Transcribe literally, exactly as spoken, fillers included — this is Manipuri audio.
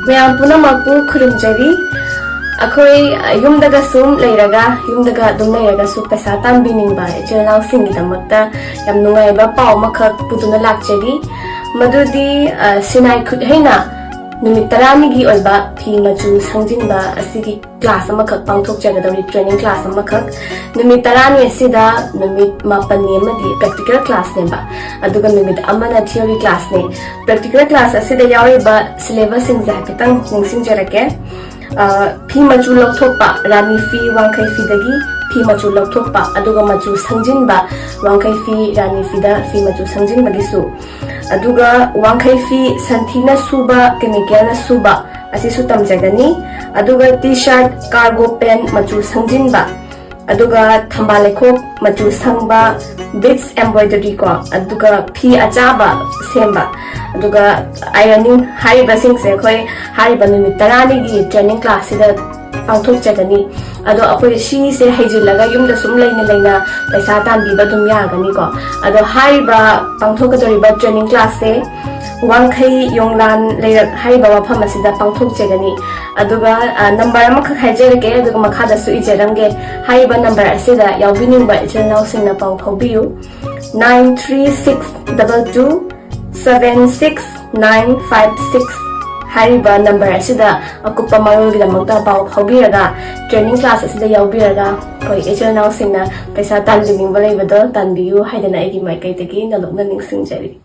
ꯃꯌꯥꯝ ꯄꯨꯝꯅꯃꯛꯄꯨ ꯈꯨꯔꯨꯝꯖꯔꯤ꯫ ꯑꯩꯈꯣꯏ, ꯑ, ꯌꯨꯝꯗꯒ ꯁꯨꯝ ꯂꯩꯔꯒ, ꯌꯨꯝꯗꯒ ꯑꯗꯨꯝ ꯂꯩꯔꯒꯁꯨ ꯄꯩꯁꯥ ꯇꯥꯟꯕꯤꯅꯤꯡꯕ ꯏꯆꯤꯜ ꯏꯅꯥꯎꯁꯤꯡꯒꯤꯗꯃꯛꯇ ꯌꯥꯝ ꯅꯨꯡꯉꯥꯏꯕ ꯄꯥꯎ ꯑꯃꯈꯛ ꯄꯨꯗꯨꯅ ꯂꯥꯛꯆꯔꯤ꯫ ꯃꯗꯨꯗꯤ, ꯑ, ꯁꯤꯅꯥꯏ ꯈꯨꯠꯍꯩꯅ ꯅꯨꯃꯤꯠ ꯇꯔꯥꯅꯤꯒꯤ ꯑꯣꯏꯕ ꯐꯤ ꯃꯆꯨ ꯁꯪꯖꯤꯟꯕ ꯑꯁꯤꯒꯤ class ꯑꯃꯈꯛ ꯄꯥꯡꯊꯣꯛꯆꯒꯗꯧꯔꯤ, training class ꯑꯃꯈꯛ꯫ ꯅꯨꯃꯤꯠ ꯇꯔꯥꯅꯤ ꯑꯁꯤꯗ ꯅꯨꯃꯤꯠ ꯃꯥꯄꯟꯅꯤ ꯑꯃꯗꯤ practical classꯅꯦꯕ, ꯑꯗꯨꯒ ꯅꯨꯃꯤꯠ ꯑꯃꯅ theory classꯅꯦ꯫ Practical class ꯑꯁꯤꯗ ꯌꯥꯎꯔꯤꯕ syllabusꯁꯤꯡꯁꯦ ꯍꯥꯏꯐꯦꯠꯇꯪ ꯅꯤꯡꯁꯤꯡꯖꯔꯛꯀꯦ꯫ ꯑ, ꯐꯤ ꯃꯆꯨ ꯂꯧꯊꯣꯛꯄ, ꯔꯥꯅꯤ ꯐꯤ, ꯋꯥꯡꯈꯩ ꯐꯤꯗꯒꯤ ꯐꯤ ꯃꯆꯨ ꯂꯧꯊꯣꯛꯄ, ꯑꯗꯨꯒ ꯃꯆꯨ ꯁꯪꯖꯤꯟꯕ, ꯋꯥꯡꯈꯩ ꯐꯤ, ꯔꯥꯅꯤ ꯐꯤꯗ ꯐꯤ ꯃꯆꯨ ꯁꯪꯖꯤꯟꯕꯒꯤꯁꯨ, ꯑꯗꯨꯒ ꯋꯥꯡꯈꯩ ꯐꯤ ꯁꯟꯊꯤꯅ ꯁꯨꯕ, chemicalꯅ ꯁꯨꯕ, ꯑꯁꯤꯁꯨ ꯇꯝꯖꯒꯅꯤ꯫ ꯑꯗꯨꯒ T-shirt, cargo pant ꯃꯆꯨ ꯁꯪꯖꯤꯟꯕ, ꯑꯗꯨꯒ ꯊꯝꯕꯥꯜ ꯂꯩꯈꯣꯛ ꯃꯆꯨ ꯁꯪꯕ, beads embroidery ꯀꯣ, ꯑꯗꯨꯒ ꯐꯤ ꯑꯆꯥꯕ ꯁꯦꯝꯕ, ꯑꯗꯨꯒ ironing, ꯍꯥꯏꯔꯤꯕꯁꯤꯡꯁꯦ ꯑꯩꯈꯣꯏ ꯍꯥꯏꯔꯤꯕ ꯅꯨꯃꯤꯠ ꯇꯔꯥꯅꯤꯒꯤ training classꯁꯤꯗ ꯄꯥꯡꯊꯣꯛꯆꯒꯅꯤ꯫ ꯑꯗꯣ ꯑꯩꯈꯣꯏ ꯁꯤꯁꯦ ꯍꯩꯖꯤꯜꯂꯒ ꯌꯨꯝꯗ ꯁꯨꯝ ꯂꯩꯅ ꯂꯩꯅ ꯄꯩꯁꯥ ꯇꯥꯟꯕꯤꯕ ꯑꯗꯨꯝ ꯌꯥꯒꯅꯤꯀꯣ꯫ ꯑꯗꯣ ꯍꯥꯏꯔꯤꯕ ꯄꯥꯡꯊꯣꯛꯀꯗꯧꯔꯤꯕ training classꯁꯦ ꯋꯥꯡꯈꯩ ꯌꯣꯡꯂꯥꯟ ꯂꯩꯔꯛ ꯍꯥꯏꯔꯤꯕ ꯃꯐꯝ ꯑꯁꯤꯗ ꯄꯥꯡꯊꯣꯛꯆꯒꯅꯤ꯫ ꯑꯗꯨꯒ, ꯑ, number ꯑꯃꯈꯛ ꯍꯥꯏꯖꯔꯛꯀꯦ, ꯑꯗꯨꯒ ꯃꯈꯥꯗꯁꯨ ꯏꯖꯔꯝꯒꯦ꯫ ꯍꯥꯏꯔꯤꯕ number ꯑꯁꯤꯗ ꯌꯥꯎꯕꯤꯅꯤꯡꯕ ꯏꯆꯤꯜ ꯏꯅꯥꯎꯁꯤꯡꯅ ꯄꯥꯎ ꯐꯥꯎꯕꯤꯌꯨ꯫ Nine three six double two seven six nine five six ꯍꯥꯏꯔꯤꯕ number ꯑꯁꯤꯗ ꯑꯀꯨꯞꯄ ꯃꯔꯣꯜꯒꯤꯗꯃꯛꯇ ꯄꯥꯎ ꯐꯥꯎꯕꯤꯔꯒ, training class ꯑꯁꯤꯗ ꯌꯥꯎꯕꯤꯔꯒ, ꯑꯩꯈꯣꯏ ꯏꯆꯤꯜ ꯏꯅꯥꯎꯁꯤꯡꯅ ꯄꯩꯁꯥ ꯇꯥꯟꯕꯤꯅꯤꯡꯕ ꯂꯩꯕꯗꯣ ꯇꯥꯟꯕꯤꯌꯨ ꯍꯥꯏꯗꯅ ꯑꯩꯒꯤ ꯃꯥꯏꯀꯩꯗꯒꯤ ꯅꯣꯂꯨꯛꯅ ꯅꯤꯡꯁꯤꯡꯖꯔꯤ꯫